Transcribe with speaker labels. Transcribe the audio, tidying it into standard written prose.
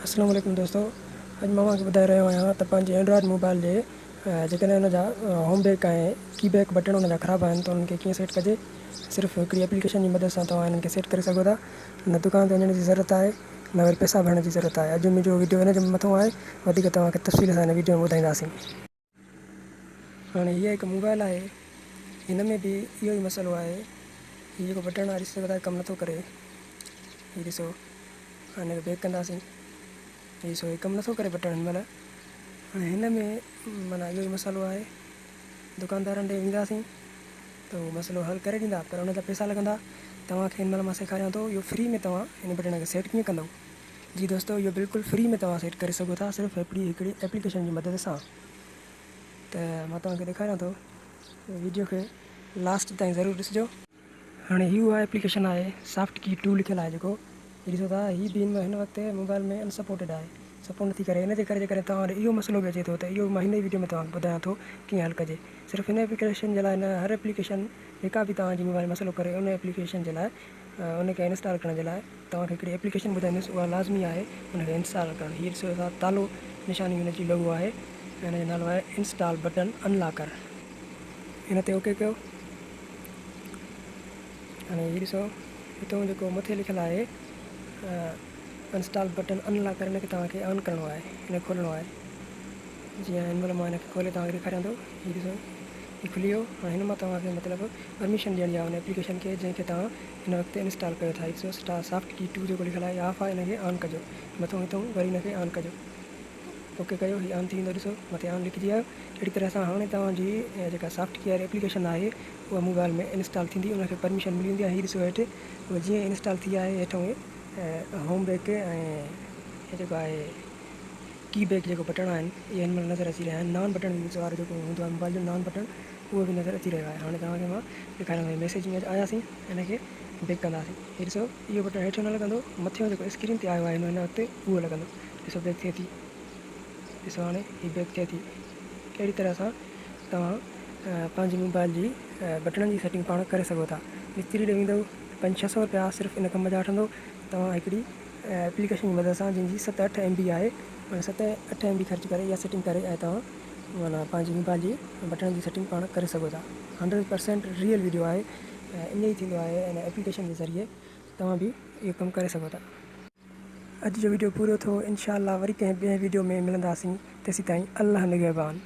Speaker 1: السلام عليڪم دوستو اڄ مان اوهان کي ٻڌائي رهيو آهيان ته پنهنجي اينڊرائيڊ موبائل جي جيڪڏهن ان جا هوم بيڪ ۽ ڪي بيڪ بٽڻ ان جا خراب آهن ته انهن کي ڪيئن سيٽ ڪجي صرف هڪڙي ايپليڪيشن جي مدد سان توهان انهن کي سيٽ ڪري سگهو ٿا نه دڪان تي وڃڻ جي ضرورت آهي نه وري پئسا ڀرڻ جي ضرورت آهي اڄ منهنجو وڊيو ان جي مٿو آهي وڌيڪ توهان کي تفصيل سان هن وڊيو ۾ ٻڌائينداسين. هاڻي هيء هڪ موبائل آهي هن ۾ به اهو ئي مسئلو آهي هي جيڪو بٽڻ آهي ڏسي سگهو ٿا ڪم نٿو ڪري هي ڏسو هاڻي هن کي بيڪ ڪنداسين هي ڏسو هي ڪم نٿو ڪري بٽڻ هن مهل هاڻي هن ۾ معنيٰ اهو ئي مسئلو آهي دڪاندارن ڏي وينداسين ته هو مسئلو حل ڪري ڏيندا پر ان جا پئسا لڳندا توهان کي هن مهل مان سيکاريان ٿو اهو فري ۾ توهان هن بٽڻ کي سيٽ ڪيئن ڪندو جي دوستو اهو بلڪل فري ۾ توهان سيٽ ڪري سگهو ٿا صرف هڪڙي هڪڙي ايپليڪيشن جي مدد سان ته مان توهان کي ڏيکاريان ٿو ويڊيو کي لاسٽ تائين ضرور ڏسجو. هاڻي هي اها ايپليڪيشن آهي سافٽ ڪي ٽو لکيل آهي جيڪو هي ڏسو ٿا هي به هن وقت موبائل ۾ ان سپورٽيڊ آهي سپورٽ نٿي ڪري ان جي ڪري جيڪڏهن توهان وٽ اهو مسئلو به اچي ٿو ته اهو مان هن ئي ويڊيو ۾ توهان کي ٻڌايان ٿو ڪيئن حل ڪجي صرف هن ايپليڪيشن جي لاء نه هر ايپليڪيشن جيڪا به توهان جي موبائل مسئلو ڪري ان ايپليڪيشن جي لاء ان کي انسٽال ڪرڻ جي لاء توهان کي هڪڙي ايپليڪيشن ٻڌائيندس اها لازمي آهي ان کي انسٽال ڪرڻ هي ڏسو ٿا تالو نشاني هن جي لوگو آهي ۽ ان جو نالو آهي انسٽال بٽن انلاڪر هن تي اوڪي ڪيو هاڻي هي ڏسو هتو جيڪو مٿي لکيل آهي انسٽال بٽن انلاڪر ان کي توهان کي آن ڪرڻو آهي ان کي کولڻو آهي جيئن هن مهل مان هن کي کولي توهان کي ڏيکاريان ٿو هي ڏسو هي کلي ويو هاڻي هن مان توهان کي مطلب پرميشن ڏيڻي آهي ان ايپليڪيشن کي جنهن کي توهان هن وقت انسٽال ڪيو ٿا هي ڏسو اسٽار سافٽ ڪي ٽو جيڪو لکيل آهي آف آهي ان کي آن ڪجو مٿو هتو وري هن کي آن ڪجو اوڪي ڪيو هي آن ٿي ويندو ڏسو مٿي آن لکجي آيو اهڙي طرح سان هاڻي توهان جي جيڪا سافٽ ڪي واري ايپليڪيشن آهي اها موبائل ۾ انسٽال ٿيندي ان کي پرميشن ملي ويندي هي ڏسو هيٺ اها جيئن انسٽال ٿي آهي هيٺ اهي هوم بيڪ ۽ هي جيڪو آهي ڪي بيڪ جيڪو بٽڻ آهن اهي هن مهل نظر اچي رهيا آهن نان بٽڻ وارو جيڪو هوندو آهي موبائل جو نان بٽڻ اهو به نظر اچي رهيو آهي هاڻي توهان کي مان ڏيکاريان ٿو ميسيج ۾ آياسين هن کي بيڪ ڪنداسين هي ڏسو اهو بٽڻ هيٺيون نه لڳندو مٿيون جيڪو اسڪرين تي آيو آهي هن وقت اهو لڳندو ڏسو بيڪ ٿئي ٿي ڏسو هاڻي هي بيڪ ٿئي ٿي اهڙي طرح سان توهان پنهنجي موبائل جي بٽڻن جي سيٽنگ پاڻ ڪري سگهو ٿا مستري ڏي ويندو پنج ڇهه سو روپيا صرف ان ڪم جا وٺندو توهان هڪڙي ايپليڪيشن جي مدد سان جنهن جي ست اٺ ايم بي آهي ان ست اٺ ايم بي خرچ ڪري اها سيٽنگ ڪري ۽ توهان معنيٰ پنهنجي موبائل جي بٽڻن جي سيٽنگ پاڻ ڪري سگهو ٿا هنڊريڊ پرسينٽ ريئل ويڊيو آهي ۽ ائين ئي ٿيندو آهي ان ايپليڪيشن جي ذريعي توهان به اهو ڪم ڪري سگهو ٿا. اڄ جو ويڊيو پورو ٿيو انشاء الله وري ڪنهن ٻئي ويڊيو ۾ ملنداسين تيسيتائين الله نگهبان.